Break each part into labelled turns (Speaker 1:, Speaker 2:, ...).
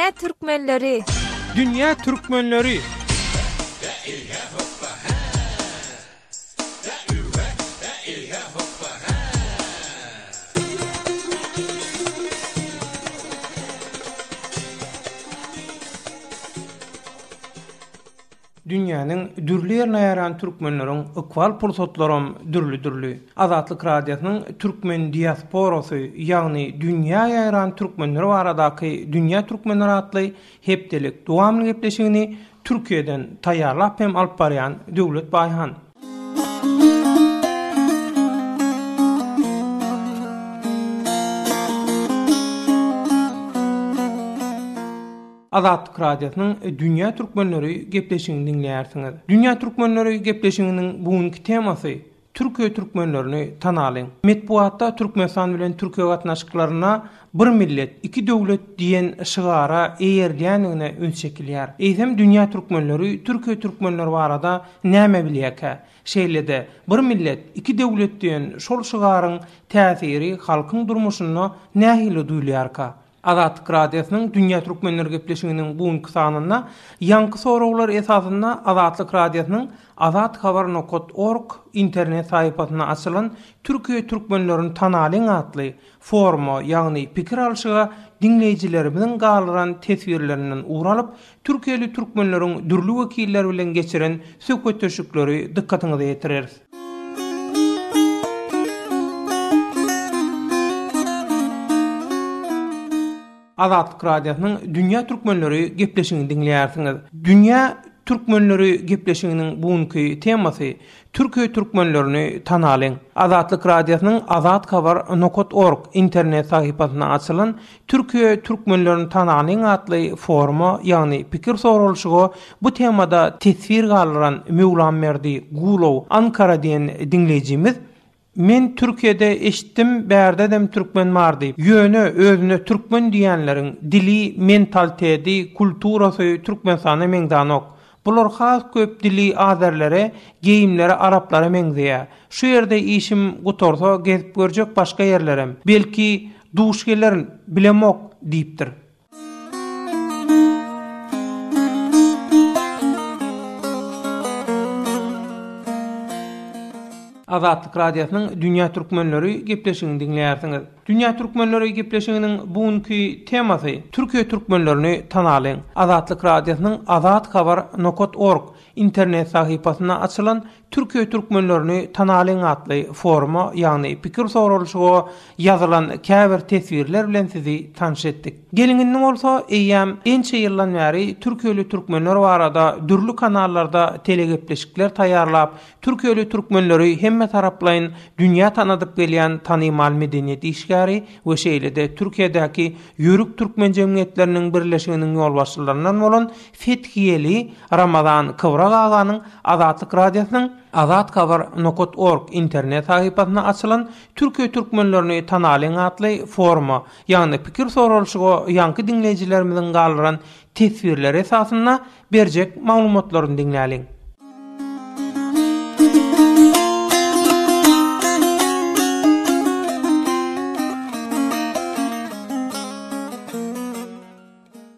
Speaker 1: Dünýä türkmenleri!
Speaker 2: Dünýä türkmenleri! Dünýäniň dürli ýerine ýaýran türkmenleriň ykbal pursatlaram dürli-dürli. Azatlyk Radiosynyň türkmen diasporasy, ýagny dünýä ýaýran türkmenler baradaky Dünýä türkmenleri atly hepdelik dowamly gepleşigini Türkiýeden taýýarlap hem alyp barýan Döwlet Baýhan. Azatlyk Radiosynyň Dünýä türkmenleri gepleşigini diňleýärsiňiz. Dünýä türkmenleri gepleşiginiň bu günki temasy, Türkiýe türkmenlerini tanalyň. Metbugatda Türkmenistan bilen Türkiýe gatnaşyklarynda Bir millet, iki döwlet diýen şygara eýerilýändigine üns çekilýär. Eýsem dünýä türkmenleri Türkiýe türkmenleri barada näme bilýärkä? Şeýle-de, Bir millet, iki döwlet diýen şol şygaryň täsiri halkyň durmuşynda nähili duýulýarka? Azatlyk Radiosynyň Dünýä Türkmenleri gepleşiginiň bu günki sanynda ýaňky soraglar esasynda Azatlyk Radiosynyň Azat Habar nokat org internet sahypasynda açylan Türkiýe türkmenlerini tanalyň atly foruma, ýagny pikir alşyga diňleýjilerimiziň galdyran teswirlerinden ugur alyp, türkiýeli türkmenleriň dürli wekilleri bilen geçiren söhbetdeşlikleri dykgatyňyza ýetireris. Azatlyk Radiosynyň Dünýä türkmenleri gepleşigini diňleýärsiňiz. Dünýä türkmenleri gepleşiginiň bu günki temasy Türkiýe türkmenlerini tanalyň. Azatlyk Radiosynyň Azat Habar nokat org internet sahypasynda açylan Türkiýe türkmenlerini tanalyň atly foruma, ýagny pikir soralyşyga bu temada teswir galdyran Möwlamberdi Gulow Ankara diýen diňleýjimiz, Men Türkiýede eşitdim bärdedem türkmen bar diýip. Ýöne özüne türkmen diýýänleriň dili, mentaltedi, kulturasy Türkmenistana meňzanok. Bular has köp dili azerlere, geýimleri araplara meňzeýä. Şu ýerde işim gutarsa gezip görjek başga ýerlerem. Belki duş gelerin, bilemok diýipdir. Azatlyk Radiosynyň Dünýä Türkmenleri gepleşigini diňleýärsiňiz. Dünýä Türkmenleri gepleşiginiň bu günki temasy, Türkiýe türkmenlerini tanalyň. Azatlyk Radiosynyň Azat Habar nokat org internet sahypasynda açylan Türkiýe türkmenlerini tanalyň atly foruma, ýagny pikir soralyşyga ýazylan käbir teswirler bilen sizi tanyş etdik. Geliň indi bolsa eýýäm ençe ýyldan bäri türkiýeli türkmenler barada dürli kanallarda telegepleşikler taýýarlap, türkiýeli türkmenleri hemme taraplaýyn dünýä tanadyp gelýän tanymal medeniýet işgäri we şeýle-de Türkiýedäki Ýörük türkmen jemgyýetleriniň birleşiginiň ýolbaşçylaryndan bolan Fethiýeli Ramazan Kybrak aganyň Azatlyk Radiosynyň Azat Habar nokat org internet sahypasynda açylan Türkiýe türkmenlerini tanalyň atly foruma, ýagny pikir soralyşyga ýaňky diňleýjilerimiziň galdyran teswirleri esasynda berjek maglumatlaryny diňläliň.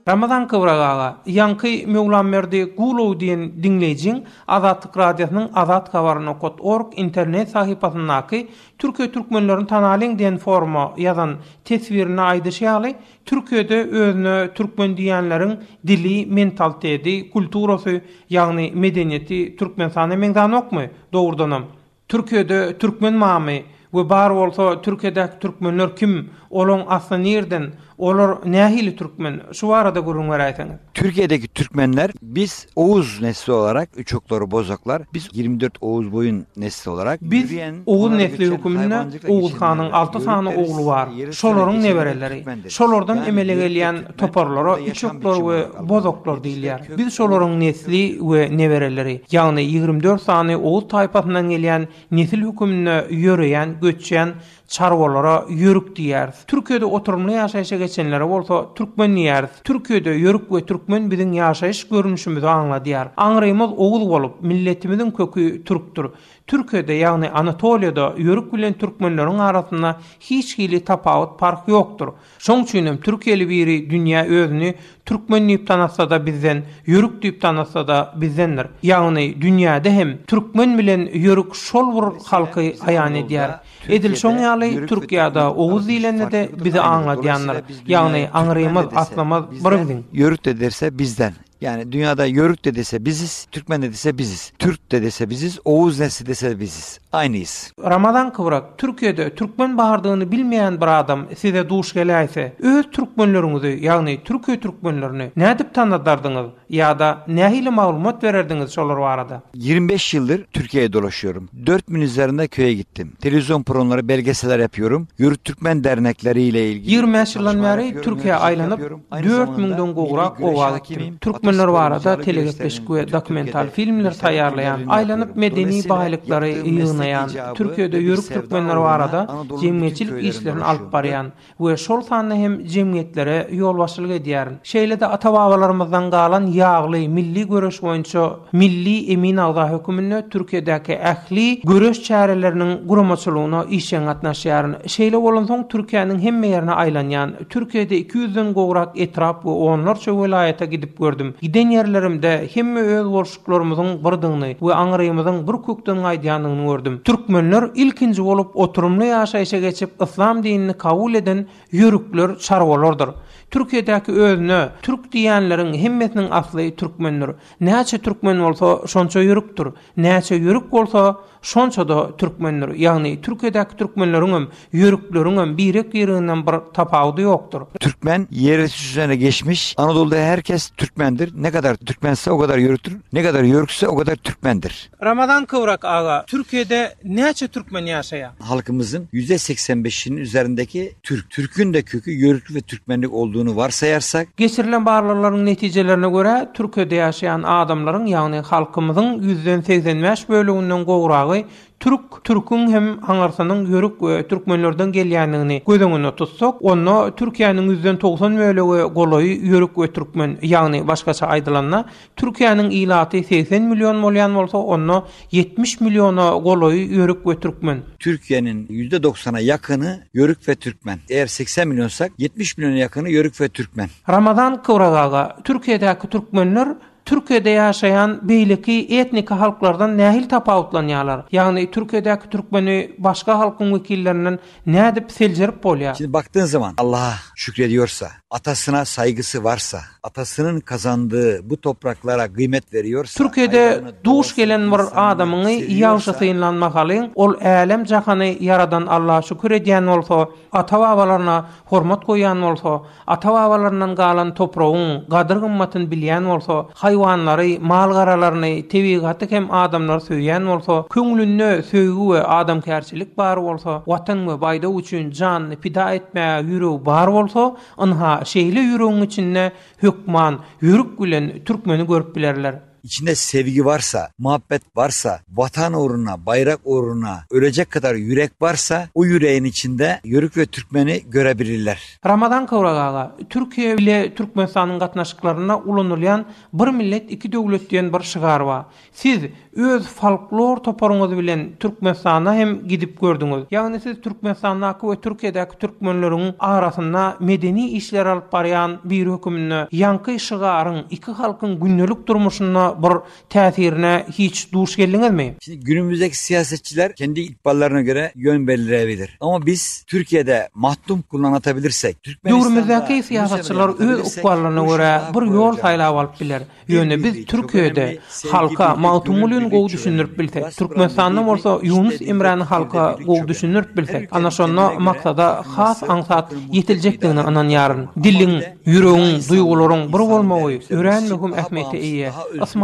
Speaker 2: Ramazan Kybrak aga, ýaňky Möwlamberdi Gulow diýen diňleýjiň Azatlyk Radiosynyň Azat Habar nokat org internet sahypasyndaky Türkiýe türkmenlerini tanalyň diýen foruma ýazan teswirinde aýdyşy ýaly, Türkiýede özüne türkmen diýýänleriň dili, mentaltedi, kulturasy, ýagny medeniýeti Türkmenistana meňzänokmy, dogrudanam? Türkiýede türkmen barmy we bar bolsa Türkiýedäki türkmenler kim, olaň asly nirden, olar nähili türkmen, şu barada gürrüň beräýseňiz.
Speaker 3: Türkiýedeki türkmenler biz Oğuz nesli olarak üçoklar bozoklar biz 24 Oğuz boyun nesli olarak
Speaker 2: Biz Oguz nesli höküminde Oguz hanyň alty sany ogly bar, şolaryň nebereleri. Şolardan emele gelýän toparlara üçoklar we bozoklar diýilýär. Biz şolaryň nesli we nebereleri, ýagny 24 sany oguz taýpasyndan gelýän nesil höküminde ýöreýän, göçýän. Çarwalara ýörük diýýäris. Türkiýede oturymly ýaşaýşa geçenlere bolsa türkmen diýýäris. Türkiýede ýörük we türkmen biziň ýaşaýyş görnüşimizi aňladýar. Aňrymyz oguz bolup, milletimiziň köki türkdür. Türkiýede, ýagny Anatoliýada ýörük bilen türkmenleriň arasynda hiç hili tapawut parh ýokdur. Şoň üçinem türkiýeli biri dünýä özüni türkmen diýip tanatsada bizden, ýörük diýip tanatsada bizdendir. Ýagny dünýäde hem türkmen bilen ýörük şol bir halky aýan edýär. Edil şoň ýaly türk ýa-da oguz diýlende-de bizi aňladýandyr. Ýagny aňrymyz, aslymyz bir biziň.
Speaker 3: Ýörük de derse bizden. Yani dünyada Yörük de dese biziz, Türkmen de dese biziz, Türk de dese biziz, Oğuz nesli dese biziz. Aynıyız.
Speaker 2: Ramazan Kybrak, Türkiýede türkmen bardygyny bilmeýän bir adam size duş geläýse, öz türkmenleriňizi, ýagny Türkiýe türkmenlerini nädip tanadardyňyz ýa-da nähili maglumat bererdiňiz şolar barada?
Speaker 3: 25 ýyldyr Türkiýe'yi dolaşıyorum. 4000 üzerinde köye gittim. Televizyon programları, belgeseller yapıyorum. Yörük Türkmen dernekleri ile ilgili
Speaker 2: 25 ýyldan bäri Türkiýä aýlanyp, 4000-den gowrak oba gitdim. Türkmenler barada telegepleşik we dokumental filmler taýýarlaýan, aýlanyp medeni baýlyklary ýygnaýan, Türkiýede ýörük türkmenler barada jemgyýetçilik işlerini alyp barýan we şol sanda hem jemgyýetlere ýolbaşçylyk edýärin. Şeýle-de ata-babalarymyzdan galan ýagly milli göreş boýunça milli emin agza höküminde Türkiýedäki ähli göreş çäreleriniň guramaçylygyna işjeň gatnaşýaryn. Şeýle bolansoň Türkiýäniň hemme ýerine aýlanýan. Türkiýede 200-den gowrak etrap we onlarça welaýata gidip gördüm. Giden ýerlerimde hemme özboluşlyklarymyzyň birdigini we aňrymyzyň bir kökden gaýdýandygyny gördüm. Türkmenler ilkinji bolup oturymly ýaşaýşa geçip yslam dinini kabul eden ýörükler çarwalardyr. Türkiýedäki özüne türk diýýänleriň hemmesiniň asly türkmendir. Näçe türkmen bolsa, şonça ýörükdir. Näçe ýörük bolsa, şonça-da türkmendir. Ýagny Türkiýedäki türkmenleriňem, ýörükleriňem birek-bireginden bir tapawudy ýokdur.
Speaker 3: Türkmen ýer üstüne geçmiş. Anadoluda herkes türkmendir. Ne kadar türkmense o kadar yörüktür. Ne kadar yörükse o kadar türkmendir.
Speaker 2: Ramazan Kıvrak aga, Türkiýede näçe türkmen ýaşaýar?
Speaker 3: Halkymyzyn %85'inin üzerindeki Türk. Türk'ün de kökü Yörük ve Türkmenlik olduğunu varsayarsak.
Speaker 2: Geçirilen barlaglaryň netijelerine görä, Türkiýede ýaşaýan adamlaryň, ýagny halkymyzyň ýüzden 85 böleginden gowragy türk, türküň hem aňyrsynyň ýörük we türkmenlerden gelýändigini göz öňünde tutsak, onda Türkiýäniň ýüzden 90 bölege golaýy ýörük we türkmen, ýagny başgaça aýdylanda, Türkiýäniň ilaty 80 million bolýan bolsa, onda 70 milliona golaýy ýörük we türkmen.
Speaker 3: Türkiýäniň %90-a ýakyny ýörük we türkmen. Eğer 80 milyonsak 70 milyona ýakyny ýörük we türkmen.
Speaker 2: Ramazan Kybrak aga, Türkiýedäki türkmenler Türkiýede ýaşaýan beýleki etniki halklardan nähili tapawutlanýarlar? Ýagny Türkiýedäki türkmeni başga halkyň wekillerinden nädip seljerip bolýar?
Speaker 3: Şimdi baktığın zaman Allaha şükrediyorsa, atasyna saygısı varsa, atasının kazandığı bu topraklara gıymet veriyorsa,
Speaker 2: Türkiýede duş gelen bir adamyňy ýagşy synlan mahalyň, ol älem-jahany ýaradan Allaha şükür edýän bolsa, ata-babalaryna hormat goýýan bolsa, ata-babalaryndan galan topragyň gadyr-gymmatyny bilýän bolsa, haýwanlary, mal-garalaryny, tebigaty hem adamlary söýýän bolsa, köňlünde söýgi we adamkärçilik bar bolsa, Watan we baýdak üçin janyny pida etmäge ýüregi bar bolsa, ynha, şeýle ýüregiň içinde hökman ýörük bilen türkmeni görüp bilerler.
Speaker 3: İçinde sevgi varsa, muhabbet varsa, vatan uğruna, bayrak uğruna ölecek kadar yürek varsa o yüreğin içinde Yörük ve Türkmeni görebilirler.
Speaker 2: Ramazan Kowrak aga, Türkiýe bile Türkmenistanyň gatnaşyklarynda ulanylýan Bir millet iki döwlet diýen bir şygar bar. Siz öz folklor toparyňyz bilen Türkmenistana hem gidip gördüňiz. Ýagny siz Türkmenistandaky we Türkiýedäki türkmenleriň arasynda medeni işleri alyp barýan biri höküminde ýaňky şygaryň iki halkyň gündelik durmuşynda bir täsirine hiç duş geldiňizmi?
Speaker 3: Şimdi günümüzdeki siyasetçiler kendi ikballarına göre yön belirleyebilir. Ama biz Türkiye'de mahdum kulunu anlatabilirsek,
Speaker 2: Döwrümizdäki syýasatçylar öz ykballaryna görä bir ýol saýlap alyp biler. Ýöne biz Türkiýede halka Magtymgulyny gowy düşündirip bilsek, Türkmenistanda bolsa Ýunus Emräni halka gowy düşündirip bilsek, ana şonda maksada has aňsat ýetiljekdigine ynanýaryn. Diliň, ýüregiň, duýgularyň bir bolmagy örän möhüm ähmiýete eýe.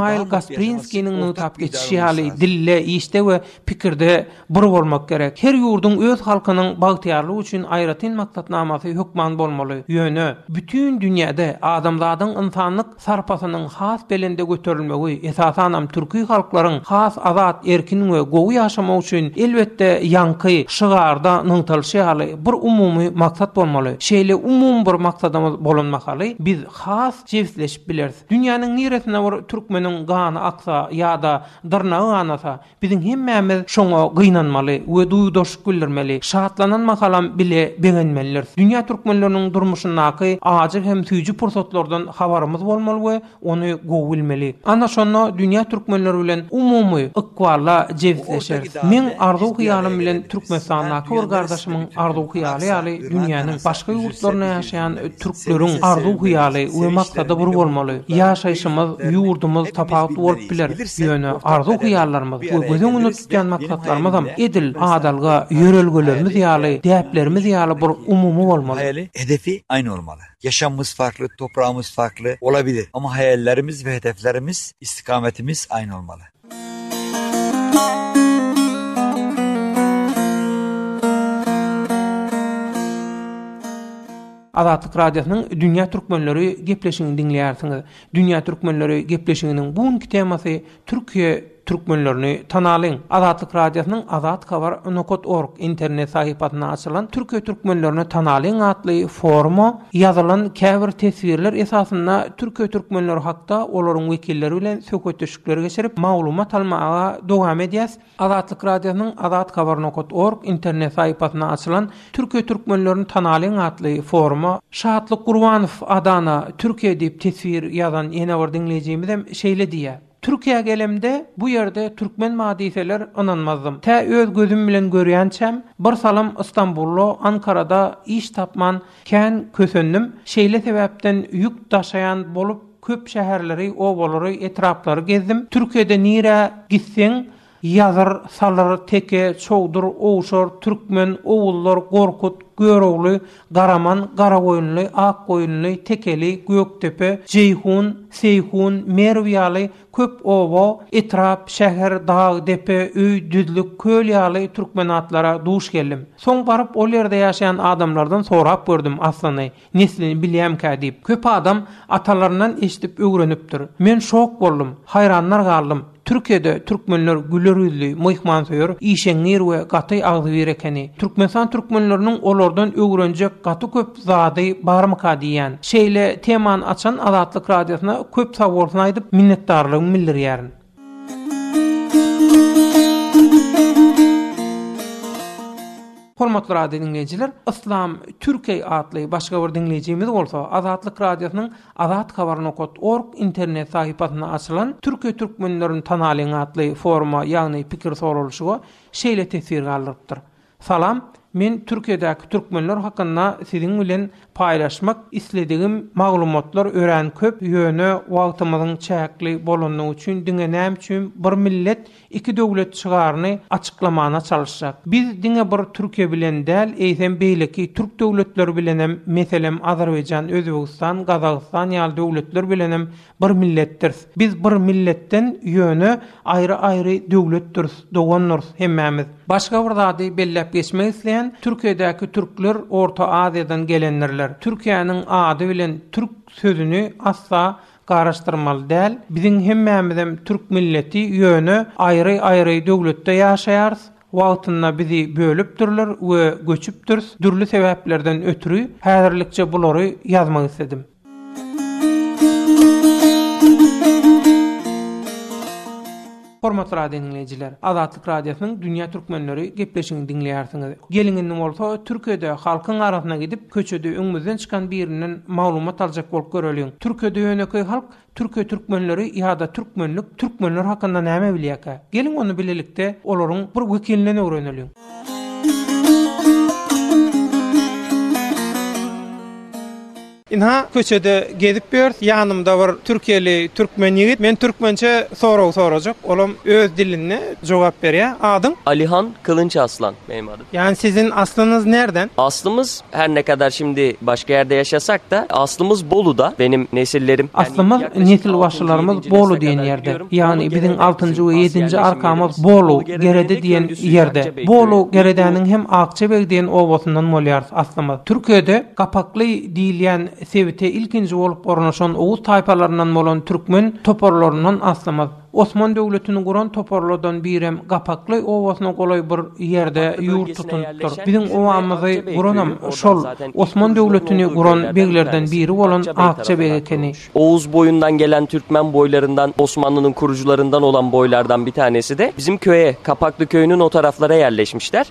Speaker 2: Ismail Gasprinskiniň nygtap geçişi ýaly, dilde, işde we pikirde bir bolmak gerek. Her ýurduň öz halkynyň bagtyýarlygy üçin aýratyn maksatnamasy hökman bolmaly. Ýöne, bütin dünýäde adamzadyň ynsanlyk sarpasynyň has belende göterilmegi, esasanam türki halklaryň has azat, erkin we gowy ýaşamagy üçin, elbetde, ýaňky şygarda nygtalyşy ýaly, bir umumy maksat bolmaly. Şeýle umumy bir maksadymyz bolan mahaly biz has jebisleşip bileris. Dünýäniň niresinde bir türkmeniň gany aksa ýa-da dyrnagy ganasa, biziň hemmämiz şoňa gynanmaly we duýgudaşlyk bildirmeli, şatlanan mahalam bile begenmelidiris. Dünýä türkmenleriniň durmuşyndaky ajy hem süýji pursatlardan habarymyz bolmaly we ony gowy bilmeli. Ana şonda dünýä türkmenleri bilen umumy ykbalda jebisleşeris. Meň arzuw-hyýalym bilen Türkmenistandaky bir gardaşymyň arzuw-hyýaly ýaly dünýäniň başga ýurtlarynda ýaşaýan türkleriň arzuw-hyýaly we maksady bir bolmaly. Ýaşaýşymyz, ýurdumyz tapawutly bolup biler, ýöne arzuw-hyýallarymyz we göz öňünde tutýan maksatlarymyzam edil adalga, ýörelgelerimiz ýaly, däplerimiz ýaly bir umumy bolmaly.
Speaker 3: Haýaly, hedefi aýny bolmaly. Ýaşamymyz farkly, topragymyz farkly olabilir, amma haýallarymyz we hedeflerimiz, istikametimiz aýny bolmaly.
Speaker 2: Azatlyk Radiosynyň Dünýä Türkmenleri gepleşigini diňleýärsiňiz. Dünýä Türkmenleri gepleşiginiň bu günki temasy Türkiýe türkmenlerini tanalyň. Azatlyk Radiosynyň Azat Habar nokat org internet sahypasynda açylan Türkiýe türkmenlerini tanalyň atly foruma ýazylan käbir teswirler esasynda Türkiýe türkmenleri hakda olaryň wekilleri bilen söhbetdeşlikler geçirip maglumat almaga dowam edýäs. Azatlyk Radiosynyň Azat Habar nokat org internet sahypasynda açylan Türkiýe türkmenlerini tanalyň atly foruma Şatlyk Gurbanow Adana, Türkiýe diýip teswir ýazan ýene bir diňleýjimizem şeýle diýýär. Türkiýä gelemde bu ýerde türkmen bar diýseler ynanmazdym. Tä öz gözüm bilen görýänçäm bir salym Istanbulda, Ankarada iş tapman kän kösendim. Şeýle sebäpden ýük daşaýan bolup köp şäherleri, obalary, etraplary gezdim. Türkiýede nirä gitseň Ýazyr, Salyr, Teke, Çowdur, Owşar, Türkmen, Oguzlar, Gorkut, Görogly, Garaman, Garagoýunly, Akgoýunly, Tekeli, Gökdepe, Jeýhun, Seýhun, Merw ýaly köp oba, etrap, şäher, dag, depe, öý, düzlük, köl ýaly türkmen atlara duş geldim. Soň baryp ol ýerde ýaşaýan adamlardan sorap gördüm aslyny. Neslini bilýämkä diýip, köp adam atalaryndan eşidip öwrenipdir. Men şok boldum, haýranlar galdym. Türkiýede türkmenler güler ýüzli, myhmansöýer, işeňňir we gaty agzybir ekeni. Türkmenistan türkmenleriniň olardan öwrenjek gaty köp zady barmyka diýýän. Şeýle temany açan Azatlyk Radiosyna köp sagbolsun aýdyp, minnetdarlygymy bildirýärin. Hormatly radio diňleýjiler, Yslam Türkeý atly başga bir diňleýjimiz bolsa Azatlyk Radiosynyň Azat Habar nokat org internet sahypasynda açylan Türkiýe türkmenlerini tanalyň atly foruma ýagny pikir soralyşyga şeýle teswir galdyrypdyr. Salam, men Türkiýedäki türkmenler hakynda siziň bilen paýlaşmak isledigim maglumatlar örän köp, ýöne wagtymyzyň çäkli bolandygy üçin diňe näme üçin bir millet iki döwlet şygaryny açyklamana çalyşjak. Biz diňe bir Türkiýe bilen däl, eýsem beýleki türk döwletleri bilenem, meselem Azerbaýjan, Özbegistan, Gazagystan ýaly döwletler bilenem bir milletdiris. Biz bir milletden ýöne aýry-aýry döwletdiris, dogandyrys hemmämiz. Başga bir zady belläp geçmek isleýän, Türkiýedäki türkler Orta Aziýadan gelendirler. Türkiýäniň ady bilen türk sözüni asla garyşdyrmaly däl. Biziň hemmämizem türk milleti ýöne aýry-aýry döwletde ýaşaýarys. Wagtynda bizi bölüpdirler we göçüpdiris dürli sebäplerden ötri. Häzirlikçe bulary ýazmak isledim. Hormatly radio diňleýjiler, Azatlyk Radiosynyň Dünýä Türkmenleri gepleşigini diňleýärsiňiz. Geliň indi bolsa Türkiýede halkyň arasyna gidip, köçede öňümizden çykan birinden maglumat aljak bolup göreliň. Türkiýede ýönekeý halk Türkiýe türkmenleri ýa-da türkmenlik, türkmenler hakynda näme bilýärkä? Geliň ony bilelikde olaryň bir wekilinden öwreneliň. Ynha, köçede gezip ýörüs, ýanymda bir türkiýeli türkmen ýigit. Men türkmençe sorag sorajak, olam öz dilinde jogap berýär. Adyň?
Speaker 1: Alihan Kylynç Aslan benim adım.
Speaker 2: Ýagny siziň aslyňyz nerden?
Speaker 1: Aslymyz her ne kadar şimdi başga ýerde ýaşasak da, aslymyz Boluda, benim nesillerim.
Speaker 2: Aslymyz, nesilbaşylarymyz Bolu diýen ýerde. Ýagny biziň altynjy we ýedinji arkamyz Bolu, Gerede diýen ýerde. Bolu, Geredäniň hem Akjabeg diýen obasyndan bolýarys aslymyz. Türkiýede Gapakly diýilýän sebite ilkinji bolup ornaşan oguz taýpalaryndan bolan türkmen toparlaryndan aslymyz. Osman döwletini guran toparlardan birem Gapakly obasyna golaý bir ýerde ýurt tutunypdyr. Biziň obamyzy guranam şol Osman döwletini guran beglerden biri bolan Akja beg ekeni.
Speaker 1: Oguz boýundan gelen türkmen boýlaryndan Osmanlynyň kurucularyndan olan boýlardan bir tanesi de bizim köye, Kapakly köyünün o taraflara yerleşmişler.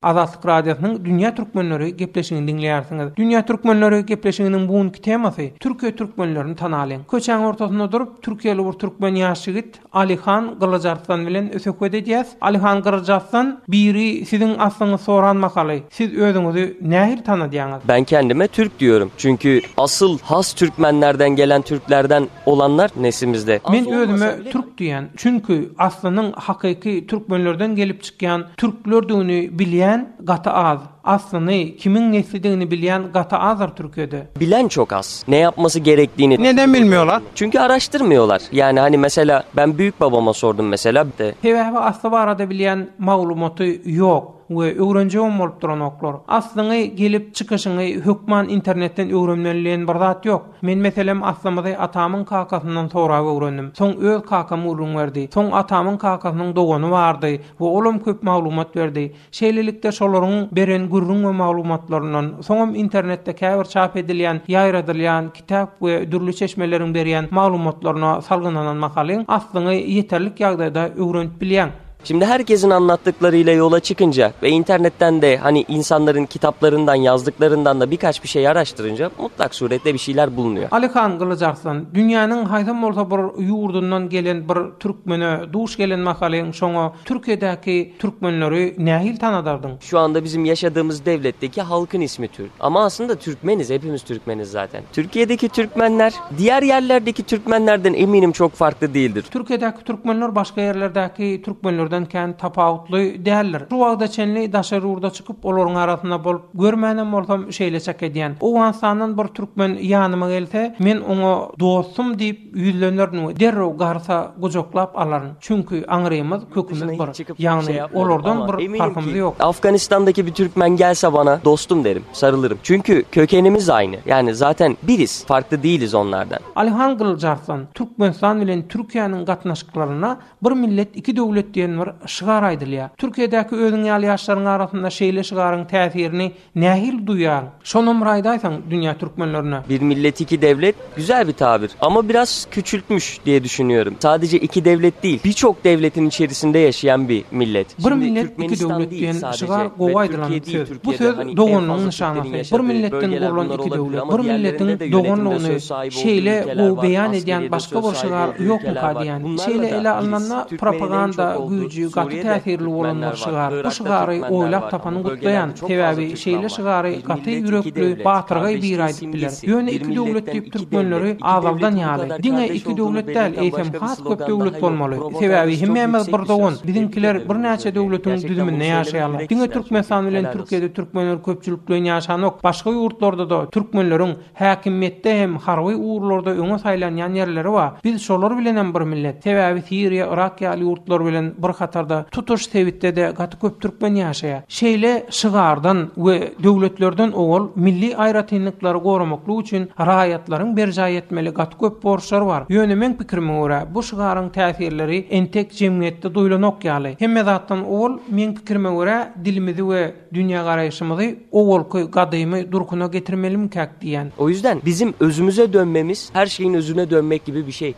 Speaker 2: Azatlyk Radiosynyň Dünýä Türkmenleri gepleşigini diňleýärsiňiz. Dünýä Türkmenleri gepleşiginiň bu günki temasy, Türkiýe türkmenlerini tanalyň. Köçäň ortasynda durup, türkiýeli bir türkmen ýaş ýigit Alyhan Gylyjarslan bilen söhbet edýäs. Alyhan Gylyjarslan, biri siziň aslyňyzy soran mahaly, siz özüňizi nähili tanadýaňyz?
Speaker 1: Ben kendime Türk diyorum. Çünkü asıl has Türkmenlerden gelen Türklerden olanlar neslimizde.
Speaker 2: Men özüme türk diýýän, çünki aslynyň hakyky türkmenlerden gelip çykýan türklerdigini bilýän gaty az. Aslyny, kimiň neslidigini bilýän gaty azdyr Türkiýede.
Speaker 1: Bilen çok az. Ne yapması gerektiğini.
Speaker 2: Neden bilmiyorlar?
Speaker 1: Çünkü araştırmıyorlar. Yani hani mesela ben büyük babama sordum mesela.
Speaker 2: Sebäbi asly barada bilýän maglumaty ýok. We öwrenjegem bolup duranoklar. Aslyňy, gelip çykyşyňy hökman internetden öwrenmeli diýen bir zat ýok. Men meselem aslymyzy atamyň kakasyndan sorap öwrendim. Soň öz kakam gürrüň berdi. Soň atamyň kakasynyň dogany bardy we olam köp maglumat berdi. Şeýlelikde şolaryň beren gürrüň we maglumatlaryndan, soňam internetde käbir çap edilýän, ýaýradylýan kitap we dürli çeşmeleriň berýän maglumatlaryna salgylanan mahalyň aslyňy ýeterlik ýagdaýda öwrenip bilýäň.
Speaker 1: Şimdi herkesin anlattıklarıyla yola çıkınca ve internetten de hani insanların kitaplarından yazdıklarından da birkaç bir şey araştırınca mutlak surette bir şeyler bulunuyor.
Speaker 2: Alyhan Gylyçarslan, Dünýäniň haýsam bolsa bir ýurdundan gelen bir türkmene duş gelen mahalyň şoňa Türkiýedäki türkmenleri nähili tanadardyň?
Speaker 1: Şu anda bizim yaşadığımız devletteki halkın ismi Türk. Ama aslında Türkmeniz, hepimiz Türkmeniz zaten. Türkiye'deki Türkmenler diğer yerlerdeki Türkmenlerden eminim çok farklı değildir.
Speaker 2: Türkiýedäki türkmenler başga ýerlerdäki türkmenlerden kän tapawutly däldir. Şu wagta çenli daşary ýurda çykyp olaryň arasynda bolup görmänem bolsam şeýle çak edýän. Owganystandan bir türkmen ýanyma gelse, men oňa dostum diýip ýüzlenerin we derrew garsa gujaklap alaryn. Çünki aňrymyz, kökümiz bir. Ýagny olardan bir parhymyz ýok.
Speaker 1: Afganistandaki bir Türkmen gelse bana dostum derim, sarılırım. Çünkü kökenimiz aynı. Yani zaten biriz, farklı değiliz onlardan.
Speaker 2: Alyhan Gylyçarslan, Türkmenistan bilen Türkiýäniň gatnaşyklarynda Bir millet, iki döwlet diýen bir şygar aýdylýar. Türkiýedäki özüň ýaly ýaşlaryň arasynda şeýle şygaryň täsirini nähili duýýaň? Şonam bir aýdaýsaň dünýä türkmenlerine.
Speaker 1: Bir millet iki devlet güzel bir tabir ama biraz küçültmüş diye düşünüyorum. Sadece iki devlet değil birçok devletin içerisinde yaşayan bir millet.
Speaker 2: Bir millet iki döwlet diýen şygar gowy aýdylan söz. Bu söz doganlygyň nyşanasy. Bir milletden gurlan iki döwlet, bir milletiň doganlygyny şeýle gowy beýan edýän başga bir şygar ýokmuka diýýän. Şeýle ele alnanda propaganda güýji gaty täsirli bolan bir şygar. Bu şygary oýlap tapany gutlaýan. Sebäbi şeýle şygary gaty ýürekli, batyrgaý biri aýdyp biler. Ýöne iki döwlet diýip türkmenleri azaldan ýaly. Diňe iki döwlet däl, eýsem has köp döwlet bolmaly. Sebäbi hemmämiz bir dogan. Biziňkiler birnäçe döwletiň düzüminde ýaşaýarlar. Diňe Türkmenistan bilen Türkiýede türkmenler köpçülikleýin ýaşanok. Başga ýurtlarda-da türkmenleriň häkimiýetde hem harby ugurlarda öňe saýlanýan ýerleri bar. Biz şolar bilenem bir millet. Sebäbi Siriýa, Yrak ýaly ýurtlar bilen bir hatarda tutuş sebitde-de gaty köp türkmen ýaşaýar. Şeýle şygardan we döwletlerden owal milli aýratynlyklary goramaklyk üçin raýatlaryň berjaý etmeli gaty köp borçlary bar. Ýöne meň pikirime görä, bu şygaryň täsirleri entek jemgyýetde duýlanok ýaly. Hemme zatdan owal, meň pikirime görä, dilimizi we dünýägaraýşymyzy owalky gadymy durkuna getirmelimikäk diýýän.
Speaker 1: O yüzden bizim özümüze dönmemiz her şeyin özüne dönmek gibi bir şey.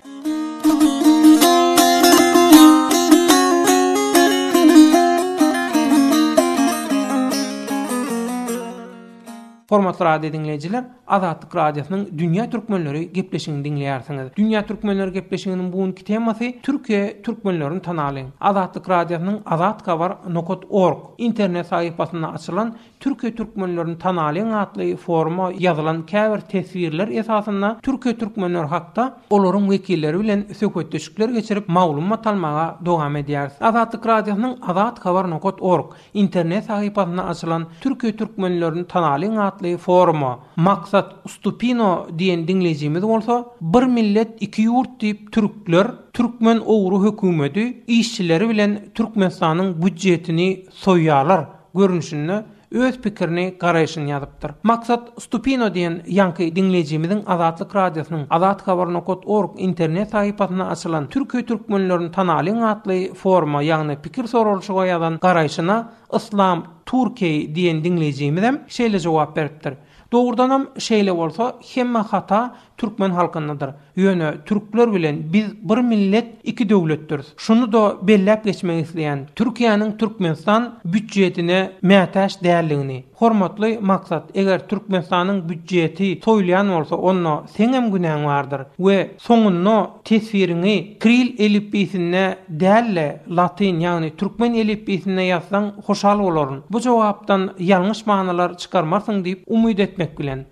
Speaker 2: Hormatly radio diňleýjiler, Azatlyk Radiosynyň Dünýä Türkmenleri gepleşigini diňleýärsiňiz. Dünýä Türkmenleri gepleşiginiň bu günki temasy Türkiýe türkmenlerini tanalyň. Azatlyk Radiosynyň Azathabar nokat org internet sahypasynda açylan Türkiýe türkmenlerini tanalyň atly foruma ýazylan käbir teswirler esasynda Türkiýe türkmenleri hakda olaryň wekilleri bilen söhbetdeşlikler geçirip maglumat almaga dowam edýäris. Azatlyk Radiosynyň Azathabar nokat org Internet sahypasynda açylan Türkiýe türkmenlerini tanalyň atly foruma Maksat Stupino diýen diňleýjimiz bolsa, Bir millet iki ýurt diýip türkler, türkmen ogry hökümedi işçileri bilen Türkmenistanyň býudjetini soýýarlar görnüşinde öz pikirini, garaýşyny ýazypdyr. Maksat Stupino diýen ýaňky diňleýjimiziň Azatlyk Radiosynyň Azathabar nokat org internet sahypasynda açylan Türkiýe türkmenlerini tanalyň atly foruma, ýagny pikir soralyşyga ýazan garaýşyna Yslam Turkey diýen diňleýjimizem şeýle jogap beripdir, Dogrudanam şeýle bolsa hemme hata türkmen halkyndadyr. Ýöne türkler bilen biz bir millet iki döwletdiris. Şuny-da belläp geçmek isleýän, Türkiýäniň Türkmenistan býudjetine mätäç däldigini. Hormatly Maksat, eger Türkmenistanyň býudjeti soýulýan bolsa onda seňem günäň bardyr we soňunda teswiriňi kril elipbiýsinde däl-de latyn ýagny türkmen elipbiýsinde ýazsaň hoşal bolaryn. Bu jogapdan ýalňyş manylar çykarmarsyň diýip umyt etmek bilen.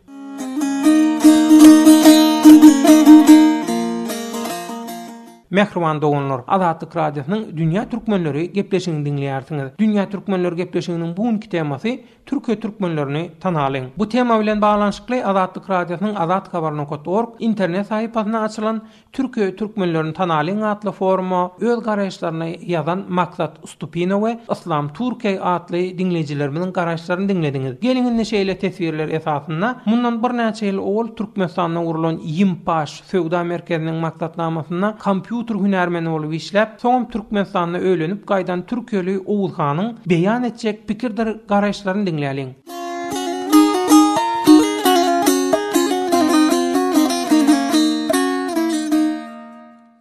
Speaker 2: Mähriban doganlar, Azatlyk Radiosynyň Dünýä Türkmenleri gepleşigini diňleýärsiňiz. Dünýä Türkmenleri gepleşiginiň bu günki temasy Türkiýe türkmenlerini tanalyň. Bu tema bilen baglanyşykly Azatlyk Radiosynyň Azathabar nokat org internet sahypasynda açylan Türkiýe türkmenlerini tanalyň atly foruma öz garaýyşlaryny ýazan Maksat Stupino we Yslam Türkeý atly diňleýjilerimiziň garaýyşlaryny diňlediňiz. Geliň indi şeýle teswirler esasynda mundan birnäçe ýyl owal Türkmenistanda gurlan Ýimpaş söwda merkeziniň maksatnamasynda kompýuter hünärmeni bolup işläp, soňam Türkmenistanda öýlenip gaýdan türkiýeli Oguzhanyň beýan etjek pikirdir garaýyşlaryny diňläliň.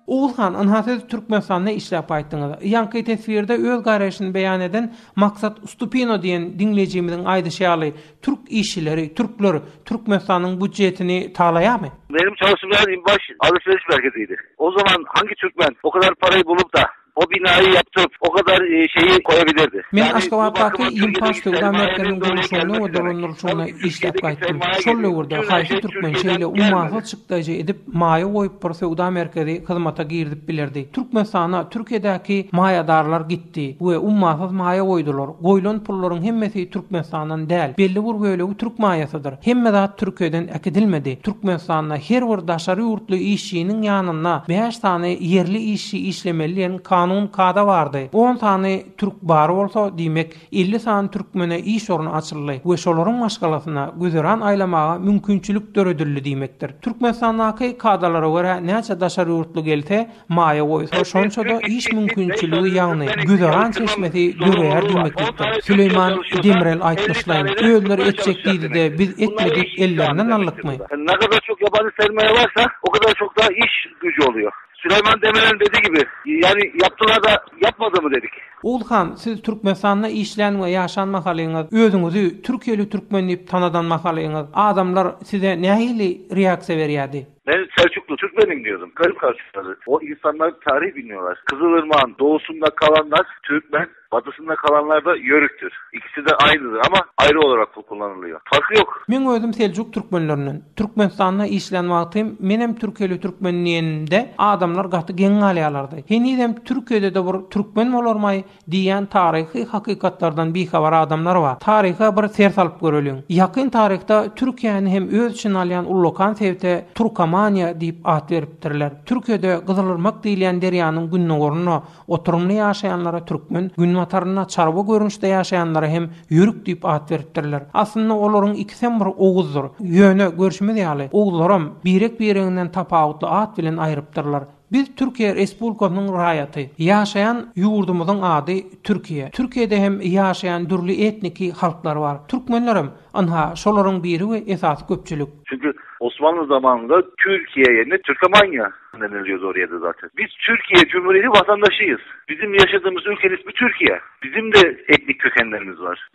Speaker 2: Oguzhan, ynha siz Türkmenistanda işläp gaýtdyňyz. Ýaňky teswirde öz garaýşyny beýan eden Maksat Stupino diýen diňleýjimiziň aýdyşy ýaly, türk işçileri, türkler Türkmenistanyň budjetini talaýarmy?
Speaker 4: Benim çalıştığım yer İmbaş alışveriş merkeziydi. O zaman hangi Türkmen o kadar parayı bulup da o binayı yaptırıp o kadar şeyi koyabilirdi.
Speaker 2: Men Aşgabatdaky Ýimpaş söwda merkeziniň gurluşygynda we dolandyrylyşygynda işläp gaýtdym. Şol döwürde haýsy türkmen şeýle ummasyz çykdaýjy edip, maýa goýup bir söwda merkezi hyzmata girizip bilerdi? Türkmenistana Türkiýedäki maýadarlar gitdi we ummasyz maýa goýdular. Goýlan pullaryň hemmesi Türkmenistandan däl, belli bir bölegi türk maýasydyr. Hemme zat Türkiýeden äkidilmedi. Türkmenistanda her bir daşary ýurtly işçiniň ýanynda bäş sany ýerli işçi işlemeli diýen kanun kada bardy. On sany türk bar bolsa, diýmek, 50 sany türkmene iş orny açyldy we şolaryň maşgalasyna güzeran aýlamaga mümkinçilik döredildi diýmekdir. Türkmenistandaky kadalara görä näçe daşary ýurtly gelse, maýa goýsa, şonça-da iş mümkinçiligi, ýagny güzeran çeşmesi döreýär diýmeklikdir. Süleýman Demirel aýtmyşlaýyn, özleri etjek diýdi-de, biz etme diýip ellerinden aldykmy?
Speaker 4: Ne kadar çok yabancı sermaye varsa o kadar çok da iş gücü oluyor. Süleyman Demirel'in dediği gibi yani yaptılar da yapmadı mı dedik.
Speaker 2: Ogulhan, siz Türkmenistanda işlän we ýaşan mahalyňyz, özüňizi türkiýeli türkmen diýip tanadan mahalyňyz, adamlar size nähili reaksiýa berýärdi?
Speaker 4: Ben Selçuklu Türkmenim diyordum. Garip karşıladı. O insanlar tarih bilmiyorlar. Kızılırmak'ın doğusunda kalanlar Türkmen, batısında kalanlar da Yörüktür. İkisi de aynıdır ama ayrı olarak kullanılıyor. Farkı yok.
Speaker 2: Meň özüm Seljuk türkmenlerinden. Türkmenistanda işlän wagtym menem türkiýeli türkmen diýenimde adamlar gaty geň galýarlardy. Henizem Türkiýede-de bir türkmen bolarmaý Diýýän taryhy hakykatlardan bihabar adamlar bar. Taryha bir ser salyp göreliň. Ýakyn taryhda Türkiýäni hem öz içine alýan ullakan sebite Turkamaniýa diýip at beripdirler. Türkiýede Gyzylyrmak diýilýän derýanyň gündogarynda oturymly ýaşaýanlara türkmen, günbatarynda çarwa görnüşde ýaşaýanlara hem ýörük diýip at beripdirler. Aslynda olaryň ikisem bir oguzdyr. Ýöne, görşümiz ýaly, oguzlaram birek-bireginden tapawutly at bilen aýrypdyrlar. Biz Türkiýe Respublikasynyň raýaty. Ýaşaýan ýurdumyzyň ady Türkiýe. Türkiýede hem ýaşaýan dürli etniki halklar bar. Türkmenlerem, ynha, şolaryň biri we esasy köpçülik.
Speaker 4: Çünki Osmanlı zamanında Türkiye yerine Türkamanya deniliyordu oraya da zaten. Biz Türkiye Cumhuriyeti vatandaşıyız. Bizim yaşadığımız ülkenin ismi Türkiye. Bizim de etnik kökenlerimiz var.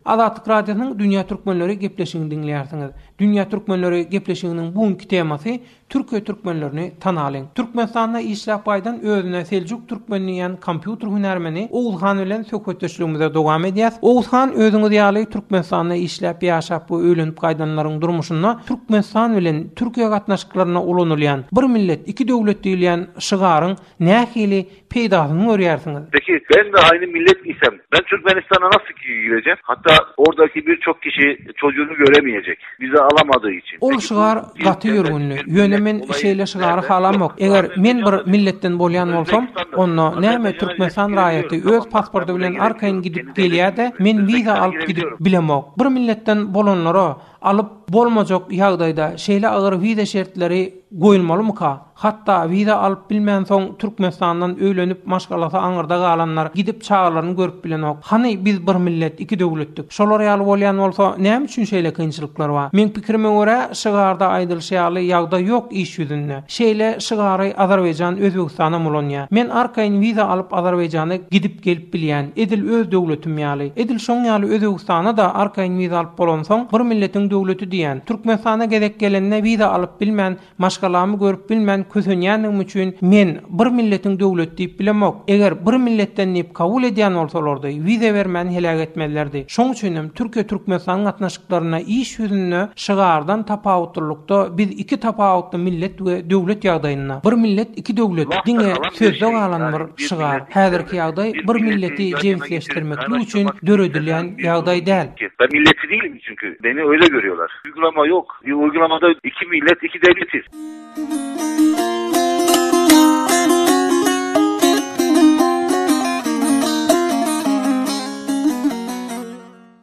Speaker 2: Azatlyk Radiosynyň Dünýä Türkmenleri gepleşigini diňleýärsiňiz. Dünýä Türkmenleri gepleşiginiň bu günki temasy Türkiýe türkmenlerini tanalyň. Türkmenistanda işläp gaýdan özüne Seljuk türkmen diýýän kompýuter hünärmeni Oguzhan bilen söhbetdeşligimize dowam edýäs. Oguzhan özüňiz ýaly Türkmenistanda işläp ýaşap we öýlenip gaýdanlaryň durmuşynda Türkmenistan bilen Türkiýe gatnaşyklarynda ulanylýan bir millet iki döwlet diýilýän şygaryň nähili peýdasyny görýärsiňiz?
Speaker 4: Peki ben de aynı millet isem ben Türkmenistan'a nasıl gireceğim? Hatta oradaki birçok kişi çocuğunu göremeyecek. Vize alamadığı için.
Speaker 2: Ol şygar gaty ýörgünli. Ýöne men şeýle şygary halamok. Eger men bir milletden bolýan bolsam, onda näme Türkmenistan raýaty öz pasporty bilen arkaýyn gidip gelýä-de, men wiza alyp gidip bilemok. Bir milletden bolanlara alyp bolmajak ýagdaýda şeýle agyr wiza şertleri goýulmalymyka? Hatda wiza alyp bilmänsoň Türkmenistandan öýlenip maşgalasy aňyrda galanlar gidip çagalaryny görüp bilenok. Hany biz bir millet iki döwletdik. Şolar ýaly bolýan bolsa näme üçin şeýle kynçylyklar bar? Meň pikirime görä şygarda aýdylyşy ýaly ýagdaý ýok iş ýüzünde. Şeýle şygary Azerbaýjan Özbegistanam ulanýar. Men arkaýyn wiza alyp Azerbaýjana gidip gelip bilýän edil öz döwletim ýaly. Edil şoň ýaly Özbegistana-da arkaýyn wiza alyp bolansoň bir milletiň döwleti diýýän. Türkmenistana gezek gelende wiza alyp bilmän Maşgalamy görüp bilmän kösenýändigim üçin men bir milletiň döwleti diýip bilemok. Eger bir milletden diýip kabul edýän bolsalardy, wiza bermän heläk etmezlerdi. Şoň üçinem Türkiýe-Türkmenistan gatnaşyklarynda iş ýüzünde şygardan tapawutlylykda biz iki tapawutly millet we döwlet ýagdaýynda. Bir millet iki döwlet diňe sözde galan bir şygar. Häzirki ýagdaý bir milleti jebisleşdirmeklik üçin döredilýän ýagdaý däl.
Speaker 4: Ben milletçi değilim çünkü. Beni öyle görüyorlar. Uygulama yok. Uygulamada iki millet, iki devletiz.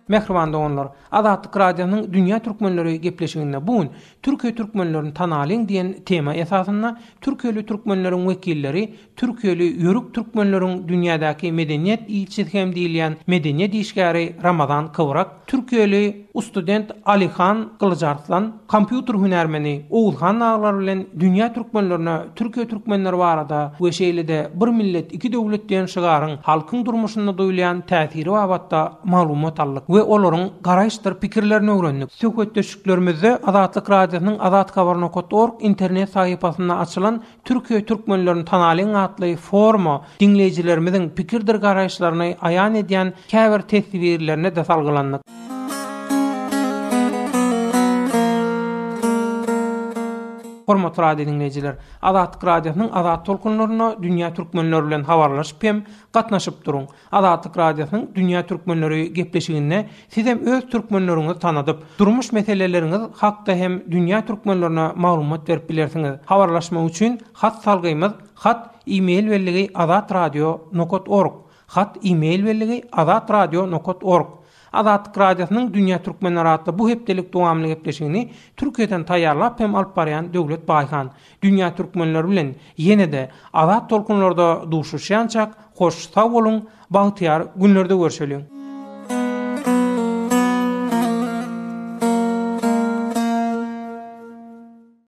Speaker 2: Mähriban doganlar, Azatlyk Radiosynyň Dünýä Türkmenleri gepleşiginde bu gün Türkiýe türkmenlerini tanalyň diýen tema esasynda türkiýeli türkmenleriň wekilleri Türkiýeli ýörük türkmenleriň dünýädäki medeniýet ilçisi hem diýilýän medeniýet işgäri Ramazan Kybrak, türkiýeli ustudent Alihan Gylyjarslan, kompýuter hünärmeni Oguzhan aglar bilen dünýä türkmenlerine Türkiýe türkmenleri barada we şeýle-de Bir millet, iki döwlet diýen şygaryň halkyň durmuşynda duýulýan täsiri babatda maglumat aldyk we olaryň garaýyşdyr pikirlerini öwrendik. Söhbetdeşliklerimizde Azatlyk Radiosynyň azathabar.org internet sahypasynda açylan Türkiýe türkmenlerini tanalyň atly foruma diňleýjilerimiziň pikirdir garaýyşlaryny aýan edýän käbir teswirlerine-de salgylandyk. Hormatly radio diňleýjiler, Azatlyk Radiosynyň Azat tolkunlarynda dünýä türkmenleri bilen habarlaşyp hem gatnaşyp duruň. Azatlyk Radiosynyň Dünýä Türkmenleri gepleşiginde sizem öz türkmenleriňizi tanadyp, durmuş meseleleriňiz hakda hem dünýä türkmenlerine maglumat berip bilersiňiz. Habarlaşmak üçin hat salgymyz hat e-mail belligi azatradio nokat org hat e-mail belligi azatradio nokat org Azatlyk Radiosynyň Dünýä Türkmenleri atly bu hepdelik dowamly gepleşigini Türkiýeden taýýarlap hem alyp barýan Döwlet Baýhan. Dünýä Türkmenleri bilen ýene-de azat tolkunlarda duşuşýançak hoş sag boluň, bagtyýar günlerde görşeliň!